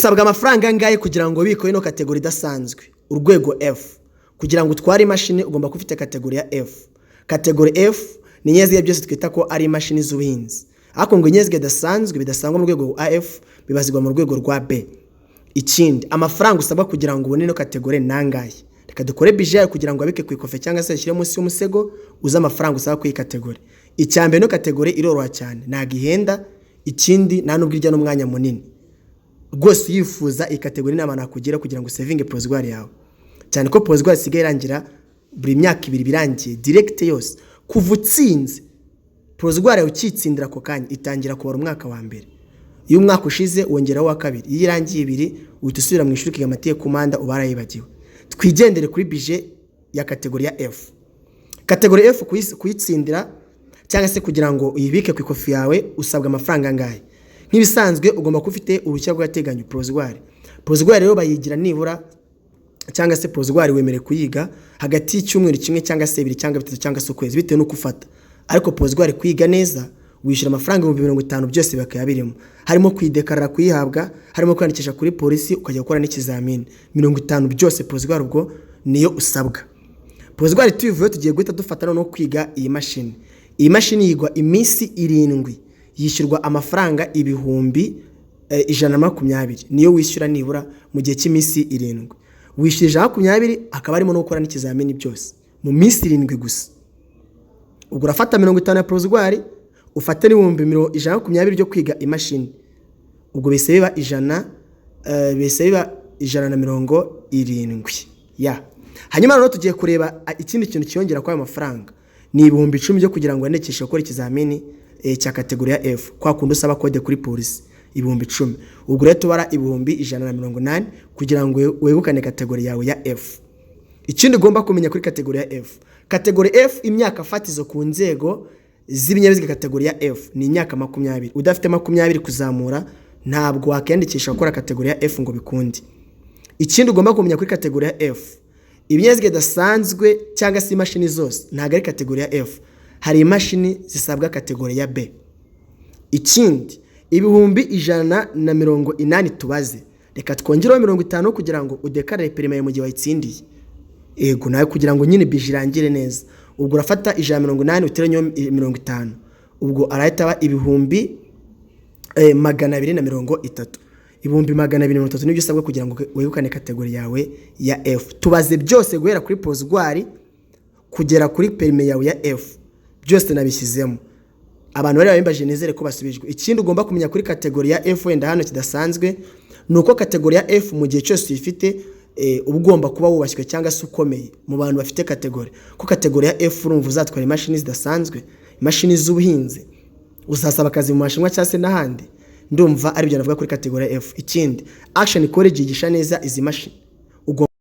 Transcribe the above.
Usabwa amafaranga angahe kugira ngo ubike ino category idasanzwe, urwego F? Kugira ngo utware imashini ugomba kuba ufite category ya F. Category F ni ibinyaziga byose twita ko ari imashini z'ubuhinzi, ariko ngo ibinyaziga bidasanzwe bidasangwa mu rwego rwa F bibazirwa mu rwego rwa B. Ikindi, amafaranga usabwa kugira ngo ubone ino category ni angahe? Reka dukore budget yayo kugira ngo abike ku ikofe cyangwa se ashyire munsi y'umusego, uze amafaranga usaba kuri iyi category. Icya mbere, ino category iroroha cyane, ntabwo ihenda. Ikindi, nta nubwo irya n'umwanya munini. Rwose uyifuza iyi category, inama nakugira kugira ngo usevinge provisoire yawe, cyane ko provisoire isigaye irangira buri myaka 2, birangiye direct yose. Kuva utsinze provisoire yawe, ukitsindira ako kanya, itangira kubara umwaka wa mbere. Iyo umwaka ushize wongeraho uwa kabiri. Iyo irangiye 2, uhita usubira mu ishuri ukiga amategeko, umanda uba warayibagiwe. Twigendere kuri budget ya category ya F. Category F kuyitsindira cyangwa se kugira ngo uyibike ku ikofi yawe usabwa amafaranga angahe? Nk'ibisanzwe ugomba kuba ufite uruhushya rw'agateganyo, provisoire. Provisoire rero bayigira nibura, cyangwa se provisoire wemerewe kuyiga hagati y'icyumweru kimwe cyangwa se 2 cyangwa 3 cyangwa se ukwezi, bitewe n'uko ufata. Ariko provisoire kuyiga neza wishyura amafaranga 50,000, byose bikaba birimo, harimo kuyidekarara, kuyihabwa, harimo kwiyandikisha kuri polisi, ukajya gukora n'ikizamini. 50 byose, provisoire ubwo niyo usabwa. Provisoire tuyivuyeho, tugiye guhita dufata noneho kwiga iyi mashini. Iyi mashini yigwa iminsi 7, yishyurwa amafaranga 120,000, niyo wishyura nibura mu gihe cy'iminsi 7. Wishyura 120, hakaba harimo no gukora n'ikizamini, byose mu minsi 7 gusa. Ubwo urafata 50 ya provisoire, ufate n'ibihumbi 120 byo kwiga imashini, ubwo bihise biba 170 ya. Hanyuma noneho tugiye kureba ikindi kintu cyiyongera kuri ayo mafaranga, ni 10,000 byo kugira ngo wiyandikishe gukora ikizamini cya category ya F, kwa kundi usaba code kuri polisi, 10,000. Ubwo rero tubara 180,000 kugira ngo wegukane category yawe ya F. Ikindi ugomba kumenya kuri category ya F: category F, imyaka fatizo ku nzego z'ibinyabiziga category ya F ni imyaka 20. Udafite 20 kuzamura ntabwo wakiyandikisha gukora category ya F ngo bikunde. Ikindi ugomba kumenya kuri category ya F, ibinyabiziga bidasanzwe cyangwa se imashini zose ntabwo ari category ya F, hari imashini zisabwa category ya B. Ikindi, 180,000 tubaze, reka twongereho 50 kugira ngo udekarare permis mu gihe wayitsindiye. Yego, nawe kugira ngo nyine budget irangire neza. Ubwo urafata 180 uteranyeho 50, ubwo arahita aba 230,000. 230,000 nibyo usabwa kugira ngo wegukane category yawe ya F. Tubaze byose guhera kuri provisoire kugera kuri permis yawe ya F, byose nabishyizemo. Abantu bari babimbaje, nizere ko basubijwe. Ikindi ugomba kumenya kuri category ya F wenda hano kidasanzwe ni uko category ya F mu gihe cyose uyifite, uba ugomba kuba wubashywe cyangwa se ukomeye mu bantu bafite category, ko category ya F urumva uzatwara imashini zidasanzwe, imashini z'ubuhinzi, uzasaba akazi mu mashinwa cyangwa se n'ahandi. Ndumva aribyo navuga kuri category ya F. Ikindi, Action College yigisha neza izi mashini.